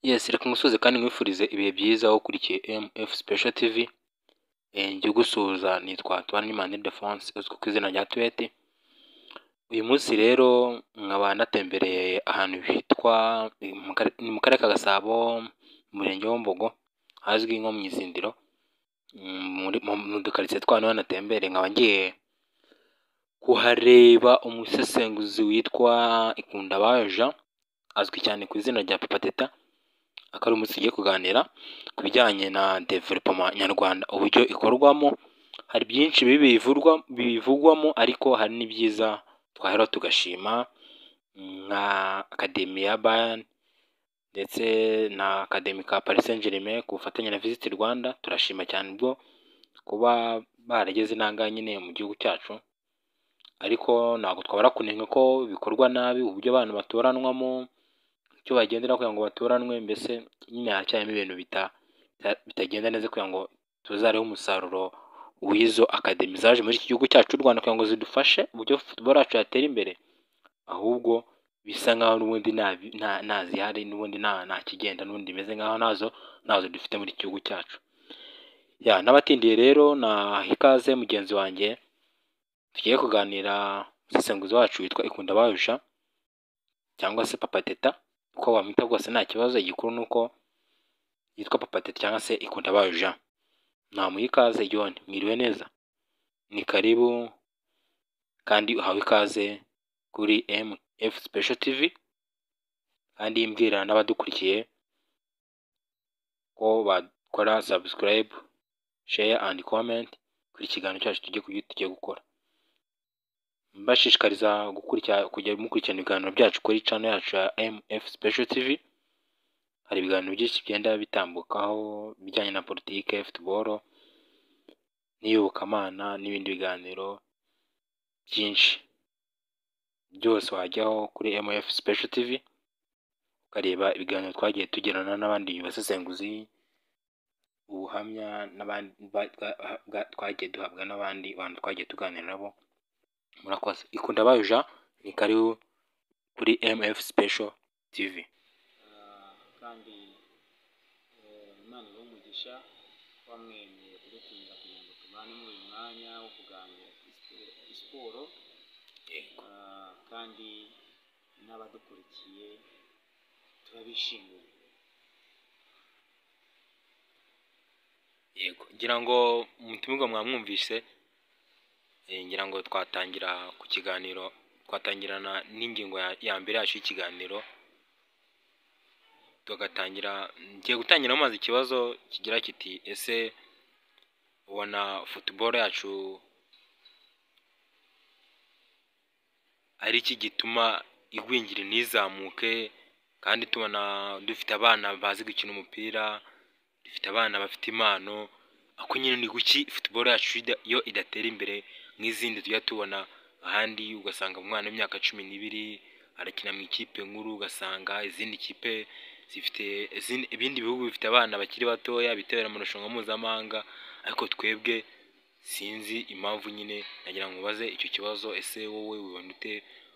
Yes, reka ngusuhuze kandi nkwifurize ibihe byiza wowe ukurikiye MF Special TV. Njye ugusuhuza nitwa Twanimana Ildephonse uzwi ku izina rya Tuwete. Uyu munsi rero nkaba natembereye ahantu hitwa ni mu karere ka Gasabo, mu murenge wa Bumbogo, ahazwi nko mu Izindiro, mu dukaritsiye twaho niho natembereye, nkaba ngiye kuhareba umusesenguzi witwa Ikundabayo Jean, azwi cyane ku izina rya Papa Teta, akaba ari umunsi tugiye kuganira ku bijyanye na development nyarwanda, uburyo ikorwamo. Hari byinshi bibi bivugwamo ariko hari n'ibyiza twahera tugashima nka Academy ya Bayern ndetse na Academy ka Paris Saint Germain ku bufatanye na Visit Rwanda. Turashima cyane ubwo kuba barageze intanga nyine mu gihugu cyacu, ariko ntabwo twabura kunenga ko bikorwa nabi, uburyo abantu batoranwamo, icyo bagendera kugira ngo batoranwe, mbese nyine haracyarimo ibintu bitagenda neza kugira ngo tuzarebe umusaruro w'izo academy zaje muri iki gihugu cyacu cy'u Rwanda kugira ngo zidufashe uburyo football yacu yatera imbere, ahubwo bisa nkaho n'ubundi nta zihari, n'ubundi nta kigenda, n'ubundi bimeze nkaho ntazo dufite muri iki gihugu cyacu. Ya n'abatindiye rero naha ikaze mugenzi wanjye tugiye kuganira, umusesenguzi wacu witwa Ikundabayo Jean cyangwa se Papa Teta, uko wamwita rwose nta kibazo, igikuru ni uko yitwa Papa Teta cyangwa se Ikundabayo Jean. Namuha ikaze. John, mwiriwe neza, ni karibu kandi uhawe ikaze kuri MF Special TV, kandi mbwira n'abadukurikiye ko bakora subscribe, share and comment kuri ikiganiro cyacu tugiye gukora. Mbashishikariza gukurikira, kujya mukurikirana ibiganiro byacu kuri channel yacu ya MF Special TV. Hari ibiganiro byinshi bigenda bitambukaho ibijyanye na politike, football n'iyobokamana n'ibindi biganiro byinshi. Byose wajyaho kuri MF Special TV ukareba ibiganiro twagiye tugirana n'abandi basesenguzi, ubuhamya n'abandi twagiye duhabwa n'abandi bantu twagiye tuganira nabo. Murakoze. Ikundabayo Jean, ni karibu kuri MF Special TV. Kandi Imana ibahe umugisha kuba mwemeye kudutumira kugira ngo tubane muri uyu mwanya wo kuganira kuri siporo. Kandi n'abadukurikiye turabishimiye. Yego, ngira ngo umutumirwa mwamwumvise, ngira ngo twatangira ku kiganiro, twatangirana n'ingingo ya mbere yacu y'ikiganiro, tugatangira. Ngiye gutangira mubaza ikibazo kigira kiti: ese ubona football yacu ari iki gituma igwingira ntizamuke, kandi tubona dufite abana bazi gukina umupira, dufite abana bafite impano, ariko nyine ni kuki football yacu yo idatera imbere nk'izindi tujya tubona ahandi? Ugasanga umwana w'imyaka 12 arakina mu ikipe nkuru, ugasanga izindi kipe zifite ibindi bihugu bifite abana bakiri batoya bitabira amarushanwa mpuzamahanga, ariko twebwe sinzi impamvu. Nyine nagira ngo mubaze icyo kibazo: ese wowe wibona ute,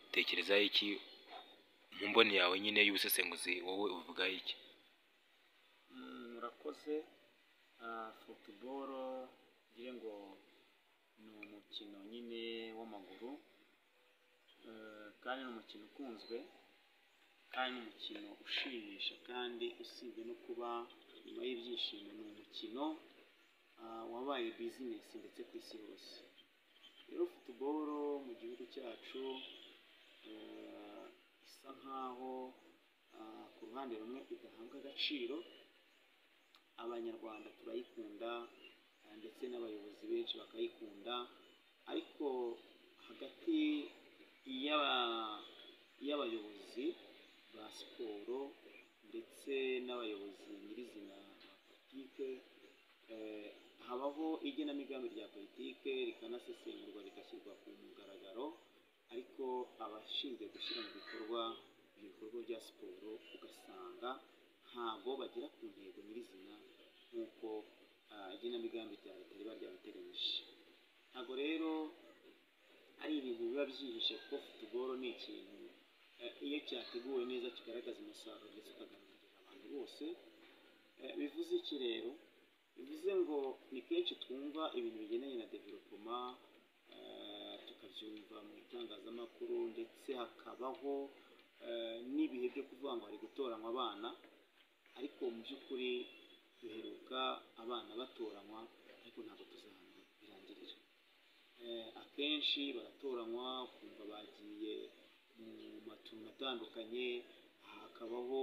utekereza iki mu mboni yawe nyine y'ubusesenguzi, wowe uvuga iki? Murakoze. Football ngire ngo ni umukino nyine w'amaguru, kandi ni umukino ukunzwe, kandi ni umukino ushimisha, kandi usibye no kuba nyuma y'ibyishimo ni umukino wabaye bizinesi ndetse ku isi hose. Rero football mu gihugu cyacu isa nkaho ku ruhande rumwe idahabwa agaciro. Abanyarwanda turayikunda ndetse n'abayobozi benshi bakayikunda, ariko hagati y'abayobozi ba siporo ndetse n'abayobozi nyirizina ba politike, habaho igenamigambi rya politike rikanasesengurwa rigashyirwa ku mugaragaro, ariko abashinzwe gushyira mu bikorwa ibyo bikorwa bya siporo ugasanga ntabwo bagera ku ntego nyirizina nk'uko igenamigambi rya leta riba ryabiteganyije. Ntabwo rero ari ibintu biba byihishe, kuko football ni ikintu iyo cyateguwe neza kigaragaza umusaruro ndetse ukagaragarira abantu. bose. Bivuze iki rero? Bivuze ngo ni kenshi twumva ibintu bigendanye na développement, tukabyumva mu itangazamakuru, ndetse hakabaho n'ibihe byo kuvuga ngo hari gutoranywa abana, ariko mu by'ukuri duheruka abana batoranywa, ariko ntabwo tuzi ahantu birangirira. Akenshi baratoranywa, ukumva bagiye mu matungo atandukanye, hakabaho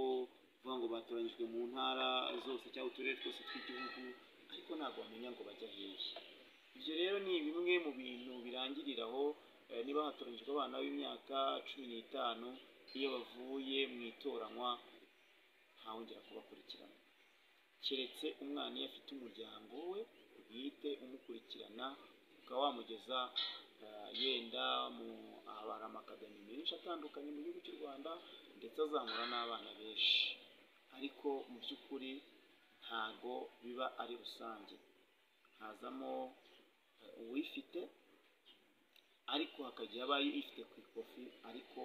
kuvuga ngo batoranyijwe mu ntara zose cyangwa uturere twose tw'igihugu, ariko ntabwo bamenya ngo bajya hehe. Ibyo rero ni bimwe mu bintu birangiriraho. Niba hatoranyijwe abana b'imyaka 15, iyo bavuye mu itoranywa ntawongera kubakurikirana, keretse umwana iyo afite umuryango we bwite umukurikirana, ukaba wamugeza yenda mu hari ama academy menshi atandukanye mu gihugu cy'u Rwanda, ndetse azamura n'abana benshi, ariko mu by'ukuri ntago biba ari rusange. Hazamo uwifite, ariko hakajya aba yifite ku ikofi, ariko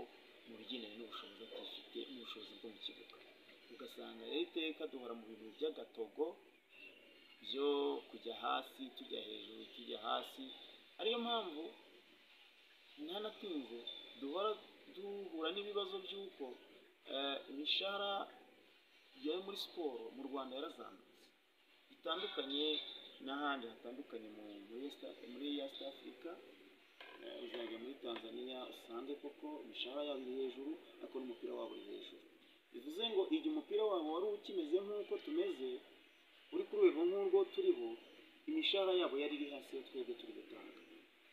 mu bigendanye n'ubushobozi atifite, n'ubushobozi bwo mu kibuga. Ugasanga rero iteka duhora mu bintu by'agatogo byo kujya hasi tujya hejuru tujya hasi, ariyo mpamvu ntanatinze duhora duhura n'ibibazo by'uko imishahara yo muri siporo mu Rwanda yarazamutse bitandukanye n'ahandi hatandukanye muri East Africa. Uzajya muri Tanzania usange koko imishahara yabo iri hejuru, ariko n'umupira wabo uri hejuru. Bivuze ngo igihe umupira wabo wari ukimeze nk'uko tumeze, uri ku rwego nk'urwo turiho, imishahara yabo yari iri hasi yo twebwe turi gutanga.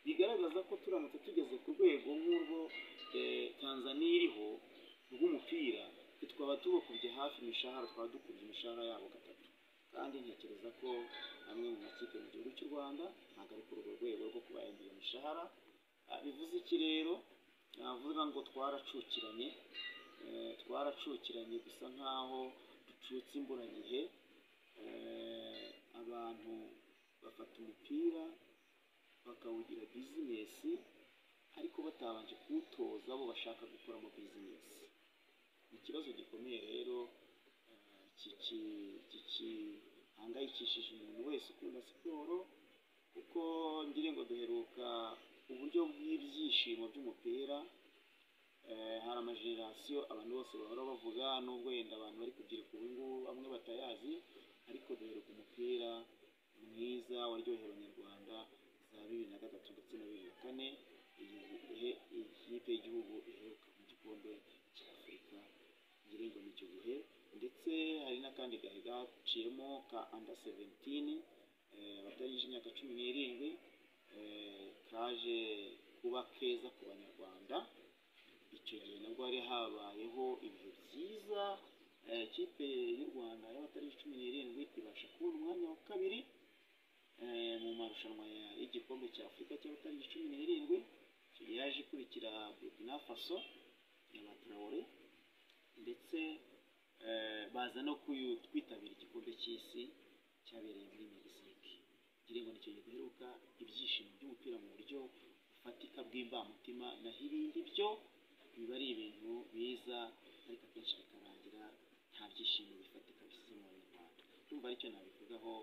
Bigaragaza ko turamutse tugeze ku rwego nk'urwo Tanzania iriho rw'umupira, twaba tubakubye hafi imishahara, twaba dukubye imishahara yabo gatatu. Kandi ntekereza ko amwe mu makipe mu gihugu cy'u Rwanda ntabwo ari kuri urwo rwego rwo kubahembera iyo mishahara. Bivuze iki rero? Navuga ngo twaracukiranye, twaracukiranye bisa nkaho ducutse imburagihe. Abantu bafata umupira bakawugira business, ariko batabanje kuwutoza abo bashaka gukoramo business. Ni ikibazo gikomeye rero gihangayikishije umuntu wese ukunda siporo, kuko ngira ngo duheruka uburyo bw'ibyishimo by'umupira. Hari ama génération abantu bose bahora bavuga, nubwo yenda abantu bari kubyiruka ubu ngubu bamwe batayazi, ariko duheruka umupira mwiza waryoheye Abanyarwanda za 2003 ndetse na 2004, igihe ikipe y'igihugu iheruka mu gikombe cya Afurika. Ngira ngo ni icyo gihe, ndetse hari n'akandi gahe gaciyemo ka under 17, batarengeje imyaka 17, kaje kuba keza ku Banyarwanda. Icyo gihe nabwo hari habayeho ibihe byiza, ikipe y'u Rwanda y'abatarengeje 17 ibasha kubona umwanya wa kabiri mu marushanwa y'igikombe cya Afurika cy'abatarengeje 17. Icyo gihe yaje ikurikira Burkina Faso ya ba Traore, ndetse baza no kwitabira igikombe cy'isi cyabereye muri Mexique. Ngira ngo nicyo gihe duheruka ibyishimo by'umupira mu buryo bufatika bw'imbamutima, naho ibindi byo biba ari ibintu biza ariko akenshi bikarangira nta byishimo bifatika bisize mu Banyarwanda. Ndumva aricyo nabivugaho,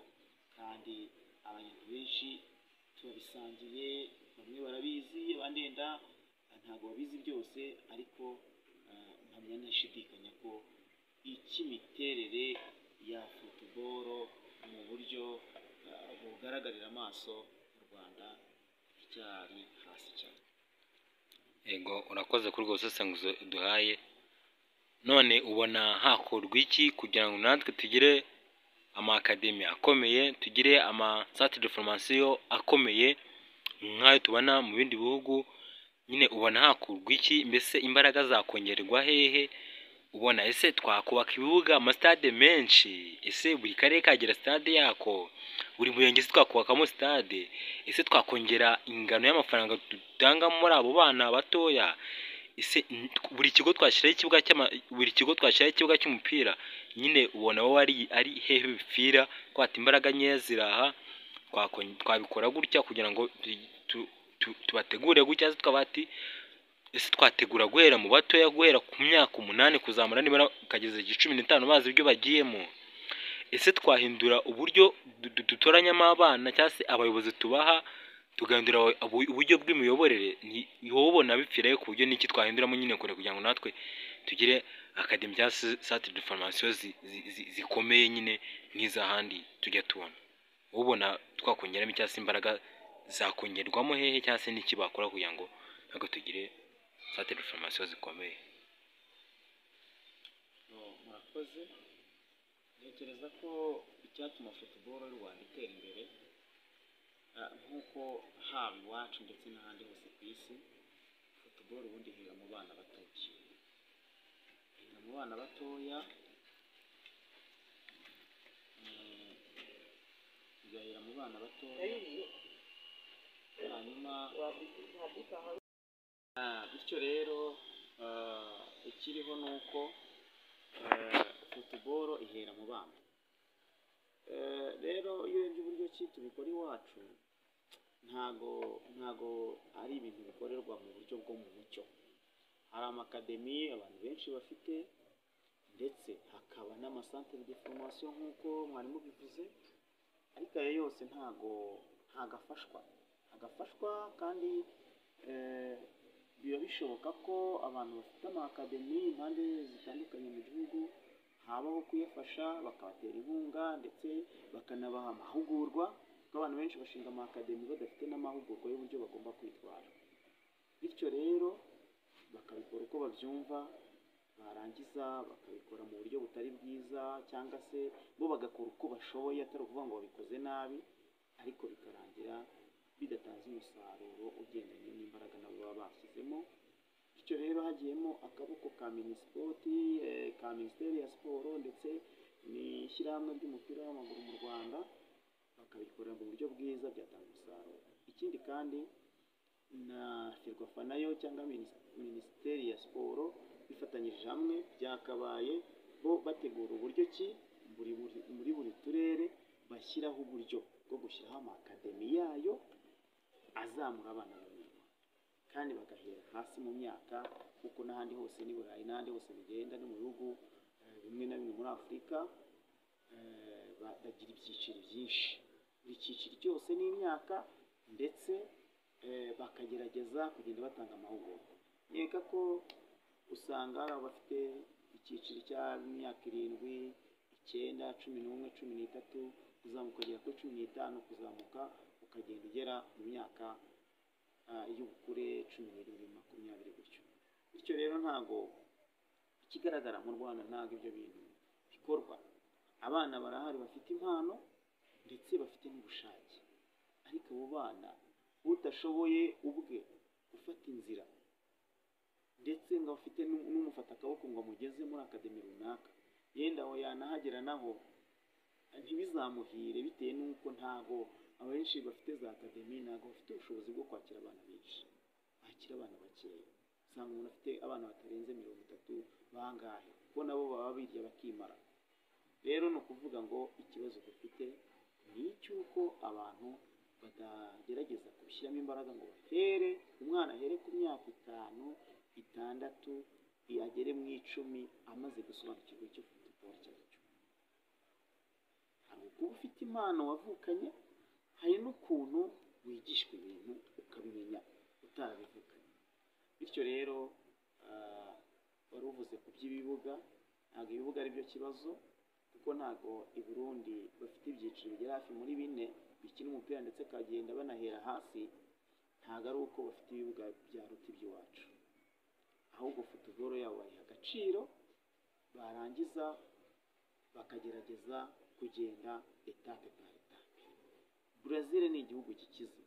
kandi abantu benshi turabisangiye, bamwe barabizi, abandi wenda ntabwo babizi byose, ariko mpamya ntashidikanya ko icy'imiterere ya football mu buryo bugaragarira amaso mu Rwanda iracyari hasi cyane. Yego, urakoze kuri ubwo busesenguzi uduhaye. None ubona hakorwa iki kugira ngo natwe tugire ama academy akomeye, tugire ama centre de formation akomeye nk'ayo tubona mu bindi bihugu? Nyine ubona hakorwa iki? Mbese imbaraga zakongerwa hehe? Ubona ese twakubaka ibibuga, amasitade menshi? Ese buri karere kagira stade yako? Buri murenge se twakubakamo stade? Ese twakongera ingano y'amafaranga dutanga muri abo bana batoya? Ese buri kigo twashyiraho ikibuga cy'ama buri kigo twashyiraho ikibuga cy'umupira? Nyine ubona wowe ari hehe bipfira ko ati imbaraga nkeya ziraha, twabikora gutya kugira ngo tubategure gutya, tukaba ati Ese twategura guhera mu batoya, guhera ku myaka 8 kuzamura nibura ukageza 15 bazi ibyo bagiyemo? Ese twahindura uburyo dutoranyamo abana cyangwa se abayobozi tubaha, tugahindura uburyo bw'imiyoborere? Ni wowe ubona bipfirayo ku buryo n'iki twahinduramo nyine kure kugira ngo natwe tugire academy cyangwa se centre de formation zikomeye nyine nk'iz'ahandi tujya tubona? Wowe ubona twakongeramo cyangwa se imbaraga zakongerwamo hehe, cyangwa se n'iki bakora kugira ngo natwe tugire centre de formation zikomeye? Murakoze. Ntekereza ko icyatuma football y'u Rwanda itera imbere, nk'uko haba iwacu ndetse n'ahandi hose ku isi, football ubundi ihera mu bana batoya, ihera mu bana batoya, igahera mu bana batoya, hanyuma bityo rero ikiriho ni uko football ihera mu bana. Rero iyo urebye uburyo ki tubikora iwacu, ntago ari ibintu bikorerwa mu buryo bwo mu mucyo. Hari ama academy abantu benshi bafite, ndetse hakaba n'ama centre de formation nk'uko mwari mubivuze, ariko ayo yose ntago afashwa, kandi biba bishoboka ko abantu bafite ama academy impande zitandukanye mu gihugu habaho kuyafasha, bakabatera inkunga ndetse bakanabaha amahugurwa, kuko abantu benshi bashinga ama academy badafite n'amahugurwa y'uburyo bagomba kwitwara. Bityo rero bakabikora uko babyumva, barangiza bakabikora mu buryo butari bwiza, cyangwa se bo bagakora uko bashoboye, atari ukuvuga ngo babikoze nabi, ariko bikarangira bidatanze umusaruro ugendanye n'imbaraga nabo baba bashyizemo. Bityo rero hagiyemo akaboko ka Minispoc, ka Minisiteri ya Siporo ndetse n'ishyirahamwe ry'umupira w'amaguru mu Rwanda, bakabikora mu buryo bwiza, byatanga umusaruro. Ikindi kandi na FERWAFA nayo cyangwa Minisiteri ya Siporo bifatanyije hamwe, byakabaye bo bategura uburyo ki muri buri turere bashyiraho uburyo bwo gushyiraho ama academy yayo azamura abana b'Abanyarwanda, kandi bagahera hasi mu myaka, kuko n'ahandi hose n'i Burayi n'ahandi hose bigenda, no mu bihugu bimwe na bimwe muri Afurika, bagira ibyiciro byinshi, buri cyiciro cyose n'imyaka, ndetse bakagerageza kugenda batanga amahugurwa. Nkeka ko usanga hari abafite icyiciro cy'imyaka 7, 9, 11, 13, kuzamuka ukagera kuri 15, kuzamuka ukagenda ugera mu myaka y'ubukure 17, 20 gutyo. Bityo rero ntago ikigaragara mu Rwanda, ntago ibyo bintu bikorwa. Abana barahari bafite impano ndetse bafite n'ubushake, ariko abo bana udashoboye ubwe gufata inzira ndetse ngo afite n'umufata akaboko ngo amugeze muri academy runaka, yenda aho yanahagera naho ntibizamuhire, bitewe n'uko ntago abenshi bafite za academy ntago bafite ubushobozi bwo kwakira abana benshi, bakira abana bakeya. Usanga umuntu afite abana batarenze 30 bangahe, kuko nabo baba birya bakimara. Rero ni ukuvuga ngo ikibazo dufite ni icy'uko abantu batagerageza kubishyiramo imbaraga ngo bahere, umwana ahere ku myaka 5, 6, agere mu 10 amaze gusobanukirwa icyo football icyo ari cyo. Hari ukuba ufite impano wavukanye, hari n'ukuntu wigishwa ibintu ukabimenya utarabivukanye. Bityo rero wari uvuze ku by'ibibuga, ntabwo ibibuga ari byo kibazo, kuko ntabwo i Burundi bafite ibyiciro bigera hafi muri 4 bikina umupira ndetse bakagenda banahera hasi, ntabwo ari uko bafite ibibuga byaruta iby'iwacu, ahubwo football yabo bayiha agaciro, barangiza bakagerageza kugenda étape par étape. Brazil ni igihugu gikize,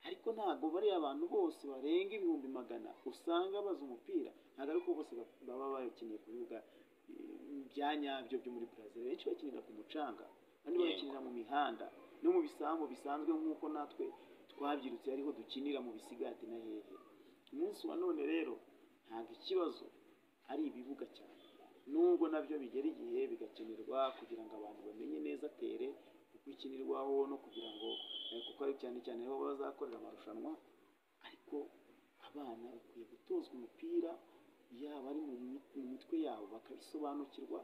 ariko ntabwo bariya abantu bose barenga 100,000 usanga bazi umupira, ntabwo ari uko bose baba bawukiniye ku bibuga bya nyabyo byo muri Brazil. Benshi bakinira ku mucanga, abandi bakinira mu mihanda no mu bisambu bisanzwe, nk'uko natwe twabyirutse ariho dukinira mu bisigati na hehe. Umunsi wa none rero ntabwo ikibazo ari ibibuga cyane, nubwo nabyo bigera igihe bigakenerwa kugira ngo abantu bamenye neza terrain uko ikinirwaho, no kugira ngo kuko ari cyane cyane aho bazakorera amarushanwa, ariko Abana bakwiye gutozwa umupira, yaba ari mu mitwe yabo bakabisobanukirwa,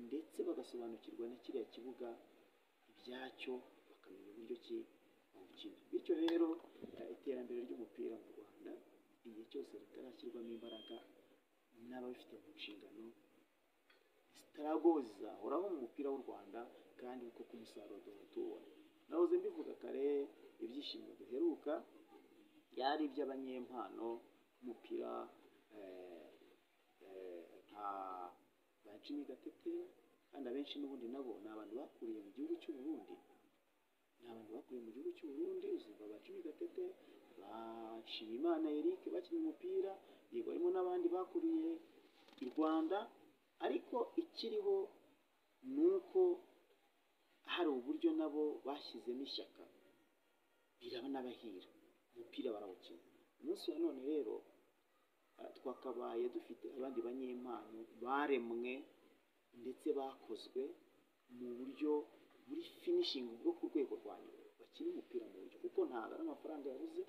ndetse bagasobanukirwa na kiriya kibuga ibyacyo, bakamenya uburyo ki bawukina. Bityo rero iterambere ry'umupira mu Rwanda igihe cyose ritarashyirwamo imbaraga n'ababifite mu nshingano, struggle zizahoraho mu mupira w'u Rwanda, kandi koko umusaruro duhora tuwubona. Nahoze mbivuga kare, ibyishimo duheruka byari iby'abanyempano b'umupira, nka ba Jimmy Gatete, kandi abenshi n'ubundi nabo ni abantu bakuriye mu gihugu cy'u Burundi, ni abantu bakuriye mu gihugu cy'u Burundi. Uzumva ba Jimmy Gatete, ba Nshimiyimana Eric bakina umupira, yego harimo n'abandi bakuriye i Rwanda, ariko ikiriho ni uko hari uburyo nabo bashyizemo ishyaka, birabanabahira, umupira barawukina. Umunsi wa none rero twakabaye dufite abandi banyempano baremwe ndetse bakozwe mu buryo muri finishing bwo ku rwego rwa nyuma, bakina umupira mu buryo, kuko ntabwo ari amafaranga yabuze,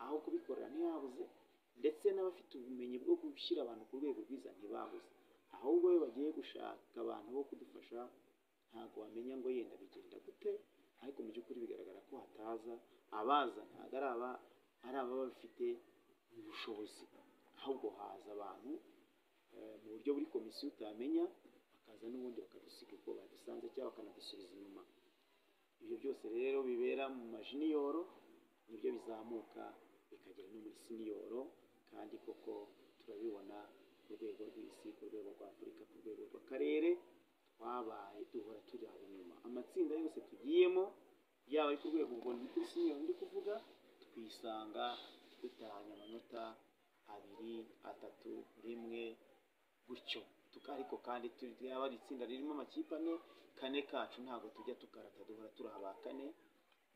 aho kubikorera ntiyabuze, ndetse n'abafite ubumenyi bwo gushyira abantu ku rwego rwiza ntibabuze. Ahubwo iyo bagiye gushaka abantu bo kudufasha ntabwo wamenya ngo yenda bigenda gute, ariko mu by'ukuri bigaragara ko hataza abaza, ntabwo ari aba ari ababa bafite ubushobozi, ahubwo haza abantu mu buryo buri komisiyo utamenya, bakaza n'ubundi bakadusiga uko badusanze cyangwa bakanadusubiza inyuma. Ibyo byose rero bibera mu ma junior nibyo bizamuka bikagera no muri senior, kandi koko turabibona ku rwego rw'isi, ku rwego rwa Afurika, ku rwego rw'akarere, twabaye duhora turi aho inyuma. Amatsinda yose tugiyemo, yaba ari ku rwego, ubwo ni kuri senior ndi kuvuga, twisanga dutahanye amanota 2, 3, 1 gutyo. Ariko kandi yaba ari itsinda ririmo amakipe 4, 4 kacu ntabwo tujya tukarata, duhora turi aba 4,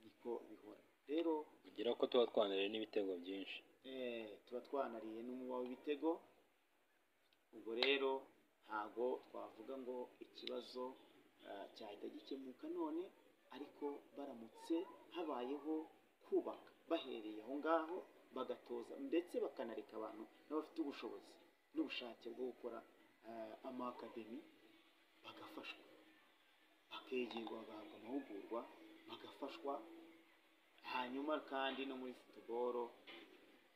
niko bihora. Rero kugira ko tuba twanariye n'ibitego byinshi, tuba twanariye n'umuba w'ibitego. Ubwo rero ntago twavuga ngo ikibazo cyahita gikemuka none, ariko baramutse habayeho kubaka bahereye aho ngaho, bagatoza ndetse bakanareka abantu n'abafite ubushobozi n'ubushake bwo gukora amakademi, bagafashwa, bakegerwa, bagahabwa amahugurwa, bagafashwa. Hanyuma kandi no muri football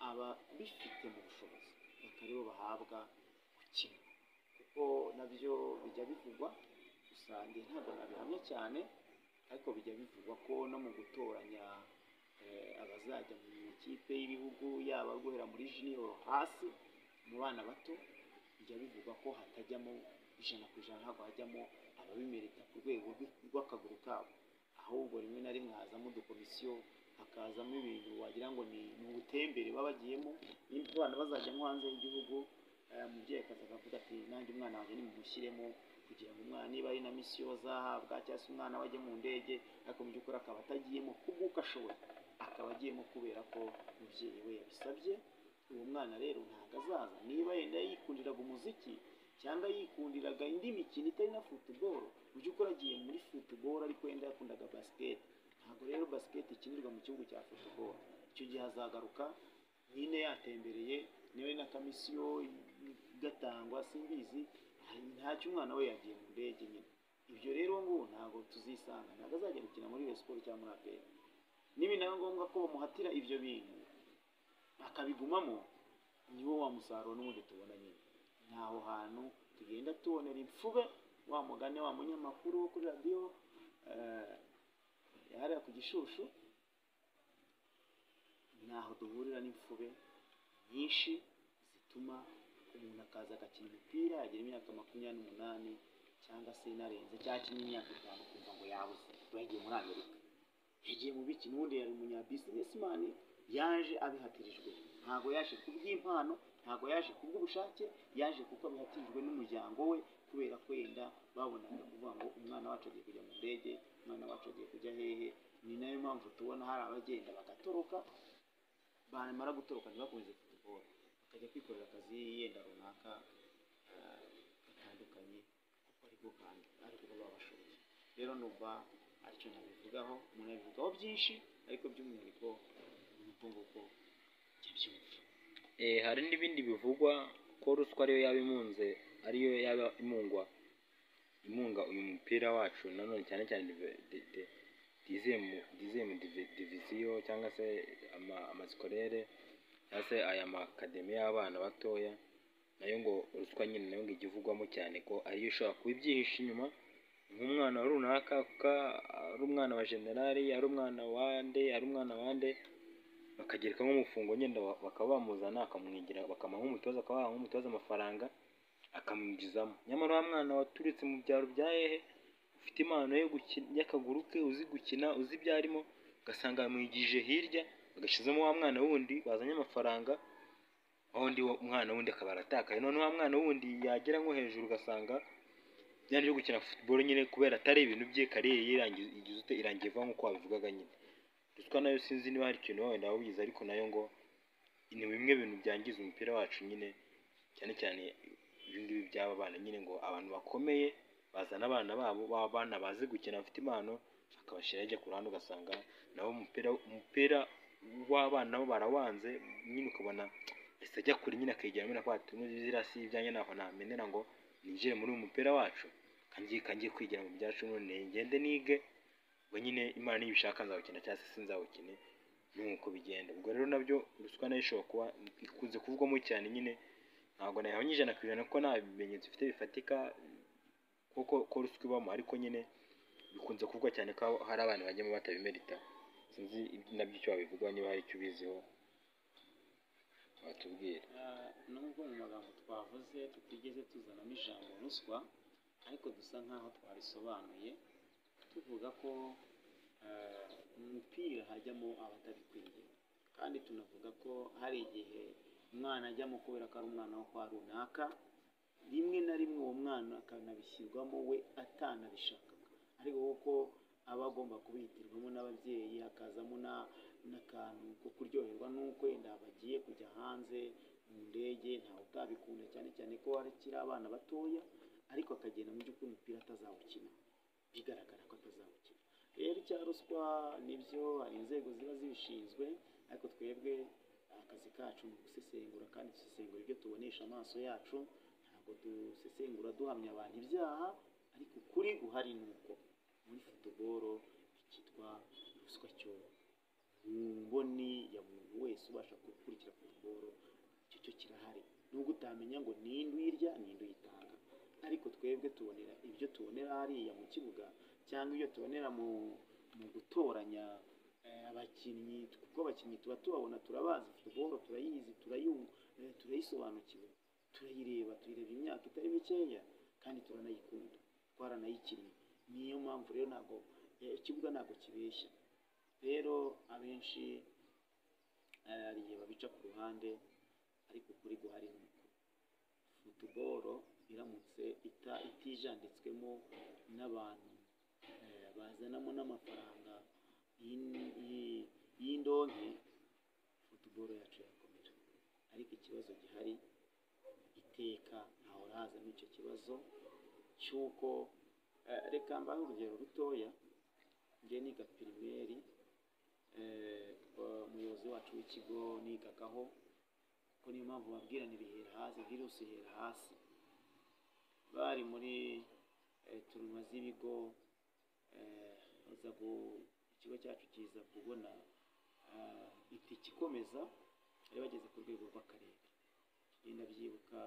ababifite mu bushobozi bakaba bahabwa gukina, kuko nabyo bijya bivugwa, gusa njye ntabwo nabihamya cyane, ariko bijya bivugwa ko no mu gutoranya abazajya mu ikipe y'ibihugu, yaba guhera muri junior hasi mu bana bato, bijya bivugwa ko hatajyamo 100%, ntabwo hajyamo ababimerita ku rwego rw'akaguru kabo, ahubwo rimwe na rimwe hazamo udukomisiyo, hakazamo ibintu wagira ngo ni ubutembere baba bagiyemo. Nimba abana bazajya nko hanze y'igihugu, umubyeyi akaza akavuga ati nanjye umwana wanjye nimumushyiremo, kugira ngo umwana niba ari na misiyo azahabwa, cyangwa se umwana we ajye mu ndege, ariko mu by'ukuri akaba atagiyemo kubw'uko ashoboye, akaba agiyemo kubera ko umubyeyi we yabisabye. Uwo mwana rero ntabwo azaza, niba yenda yikundiraga umuziki cyangwa yikundiraga indi mikino itari na football, mu by'ukuri agiye muri football ariko yenda yakundaga basket. Ntabwo rero basket ikinirwa mu kibuga cya football. Icyo gihe azagaruka nyine yatembereye, niba ari na kamisiyo gatangwa simbizi, ntacyo umwana we yagiye mu ndege nyine. Ibyo rero ngo ntabwo tuzisanga, ntabwo azajya gukina muri Rayon Sports cyangwa muri APR. Nibinaba ngombwa ko bamuhatira ibyo bintu akabigumamo, niwo wa musaruro n'ubundi tubona nyine. Ntaho hantu tugenda tubonera imfube, wa mugani wa munyamakuru wo kuri radiyo hariya ku Gishushu, ntaho duhurira n'imfube nyinshi zituma umuntu akaza agakina umupira yagira imyaka 28 cyangwa se inarenze, cyangwa akina imyaka 5 ukumva ngo yabuze, ngo yagiye muri Amerika, yagiye mu biki, n'ubundi yari umunyabizinesimani, yaje abihatirijwe. Ntabwo yaje kubw'impano, ntabwo yaje kubw'ubushake, yaje kuko abihatirijwe n'umuryango we, kubera ko yenda babonaga kuvuga ngo umwana wacu agiye kujya mu ndege, umwana wacu agiye kujya hehe. Ni nayo mpamvu tubona hari abagenda bagatoroka, bamara gutoroka ntibakomeze football, bakajya kwikorera akazi yenda runaka gatandukanye, kuko ariko kandi ariko baba bashoboye. Rero numva aricyo nabivugaho, umuntu yabivugaho byinshi, ariko by'umwihariko ni uko nguko njya mbyumva. Hari n'ibindi bivugwa ko ruswa ariyo yaba imunze, ariyo yaba imungwa imunga uyu mupira wacu nanone, cyane cyane deuxième division cyangwa se ama scolaire cyangwa se aya ma academy y'abana batoya, nayo ngo ruswa nyine nayo ngo ijya ivugwamo cyane ko ariyo ishobora kuba ibyihishe inyuma, nk'umwana wa runaka kuko ari umwana wa generali, ari umwana wande, ari umwana wande, bakagereka nk'umufungo nyine, bakaba bamuzana akamwigira, bakamuha nk'umutoza, akaba yaha nk'umutoza amafaranga akamwinjizamo, nyamara wa mwana waturutse mu byaro bya hehe, ufite impano yo gukina y'akaguru ke, uzi gukina, uzi ibyo arimo, ugasanga bamwigije hirya, bagashyizemo wa mwana wundi bazanye amafaranga, wa wundi mwana wundi akaba aratakaye. Noneho wa mwana wundi yagera nko hejuru, ugasanga bya byo gukina football nyine kubera atari ibintu bye, carrière ye irangiye, igize ute, irangiye vuba nk'uko wabivugaga nyine. Ruswa nayo sinzi niba hari ikintu wenda wabizi, ariko nayo ngo ni bimwe bintu byangiza umupira wacu nyine, cyane cyane ibi ngibi by'aba bana nyine, ngo abantu bakomeye bazana abana babo, b'abana bazi gukina, bafite impano, bakabashyira hirya ku ruhande, ugasanga nabo umupira w'abana bo barawanze nyine, ukabona ahise ajya kure nyine, akigira nyine akavuga ati ziriya si ibyanjye, ntaho namenera ngo ninjire muri uyu mupira wacu, kangiye kwigira mu byacu, none ngende nige, ubwo nyine Imana nibishaka nzawukina cyangwa se sinzawukine, nuko bigenda. Ubwo rero nabyo ruswa nayo ishobora kuba ikunze kuvugwamo cyane nyine, ntabwo nayihamya 100% kuko nta bimenyetso ifite bifatika kuko ko ruswa ibamo, ariko nyine bikunze kuvugwa cyane ko hari abana bajyamo batabimerita. Sinzi nabyo icyo wabivugaho, niba hari icyo ubiziho watubwira. Nubwo mu magambo twavuze tutigeze tuzanamo ijambo ruswa, ariko dusa nkaho twarisobanuye tuvuga ko mu mupira hajyamo abatabikwiye, kandi tunavuga ko hari igihe umwana ajyamo kubera ko ari umwana wo kwa runaka, rimwe na rimwe uwo mwana akanabishyirwamo we atanabishakaga, ariko kuko aba agomba kubihitirwamo n'ababyeyi, hakazamo n'akantu ko kuryoherwa n'uko wenda bagiye kujya hanze mu ndege, ntawe utabikunda, cyane cyane ko hakiri abana batoya, ariko akagenda mu by'ukuri umupira atazawukina, bigaragara ko atazawukina. Rero icya ruswa nibyo, hari inzego ziba zibishinzwe, ariko twebwe akazi kacu ni ugusesengura, kandi dusesengura ibyo tubonesha amaso yacu, ntabwo dusesengura duhamya abantu ibyaha, ariko ukuri guhari ni uko muri football icyitwa ruswa cyo mu mboni ya muntu wese ubasha gukurikira football, icyo cyo kirahari, nubwo utamenya ngo ninde uyirya, ninde uyitanga, ariko twebwe tubonera ibyo tubonera hariya mu kibuga, cyangwa ibyo tubonera mu gutoranya abakinnyi, kuko abakinnyi tuba tubabona, turabazi, football turayizi, turayisobanukiwe, turayireba, tuyireba imyaka itari mikeya, kandi turanayikunda, twaranayikinnye. Niyo mpamvu rero ntabwo ikibuga ntabwo kibeshya. Rero abenshi hari igihe babica ku ruhande, ariko ukuri guhari ni uko football iramutse itijanditswemo n'abantu bazanamo n'amafaranga y'indonke, football yacu yakomera. Ariko ikibazo gihari iteka hahora hazamo icyo kibazo cy'uko reka mbahe urugero rutoya. Njye niga primaire, umuyobozi wacu w'ikigo nigagaho, ko niyo mpamvu babwira bihera hasi, virusi ihera hasi, bari muri tournoi z'ibigo, baza ikigo cyacu kiza kubona itike ikomeza, bari bageze ku rwego rw'akarere. Ngenda byibuka,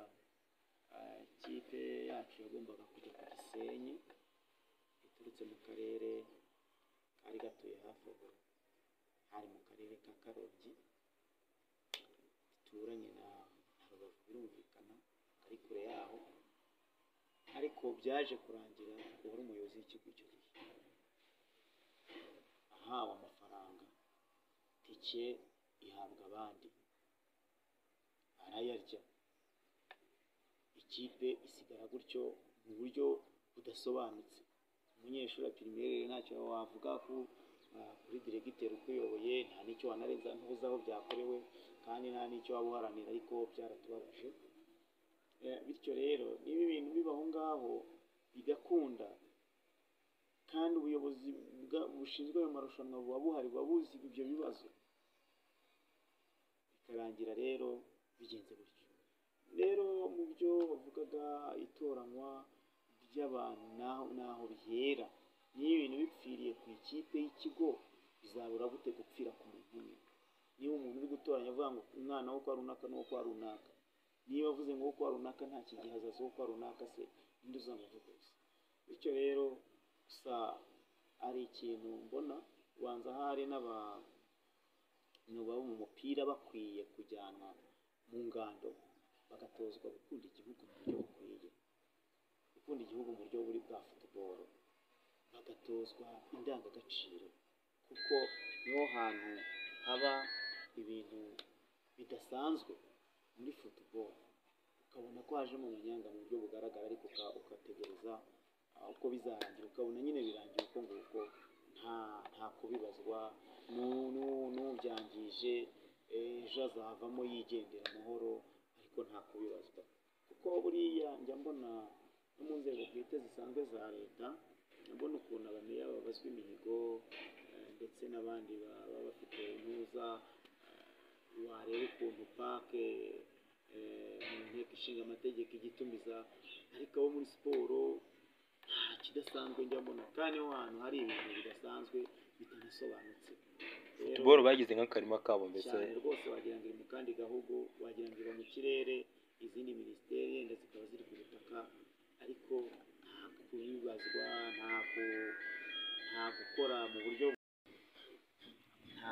ikipe yacu yagombaga kujya ku Gisenyi iturutse mu karere kari gatuye hafi aho, hari mu karere ka Karongi, duturanye na Rubavu, birumvikana kari kure yaho, ariko byaje kurangira uwari umuyobozi w'ikigo icyo gihe ahawe amafaranga, tike ihabwa abandi, arayarya, ikipe isigara gutyo mu buryo budasobanutse. Umunyeshuri wa primaire ntacyo wavuga kuri diregiteri ukuyoboye, nta n'icyo wanarenza, ntuzi aho byakorewe, kandi nta n'icyo waba uharanira, ariko byaratubabaje. Bityo rero niba ibintu biba aho ngaho bigakunda, kandi ubuyobozi bushinzwe ayo marushanwa buba buhari, buba buzi ibyo bibazo, bikarangira rero Bigenze gutyo rero, mu byo bavugaga, itoranywa ry'abantu naho bihera. Niba ibintu bipfiriye ku ikipe y'ikigo, bizabura gute gupfira ku muntu umwe? Niba umuntu uri gutoranya avuga ngo umwana wo kwa runaka n'uwo kwa runaka, niba avuze ngo uwo kwa runaka nta kigihe azaza uwo kwa runaka, se ninde uzamuvuguruza? Bityo rero gusa ari ikintu mbona ubanza hari n'abantu baba mu mupira bakwiye kujyanwa mu ngando, bagatozwa gukunda igihugu mu buryo bukwiye, gukunda igihugu mu buryo buri bwa football, bagatozwa indangagaciro, kuko niho hantu haba ibintu bidasanzwe muri football, ukabona ko hajemo amanyanga mu buryo bugaragara, ariko ugategereza uko bizarangira, ukabona nyine birangiye uko nguko, nta kubibazwa n'ubyangije ejo azavamo yigendera amahoro, ariko nta kubibazwa. Kuko buriya njya mbona no mu nzego bwite zisanzwe za leta, njya mbona ukuntu abameya babazwa imihigo, ndetse n'abandi baba bafite intuza, wareba ukuntu pake mu nteko ishinga amategeko igitumiza, ariko abo muri siporo nta kidasanzwe njya mbona, kandi niho hantu hari ibintu bidasanzwe bitanasobanutse. Rero Football bagize nk'akarima kabo mbese. Cyane rwose, wagira ngo iri mu kandi gahugu, wagira ngo iba mu kirere, izindi minisiteri yenda zikaba ziri ku butaka, ariko nta kubibazwa, nta gukora mu buryo nta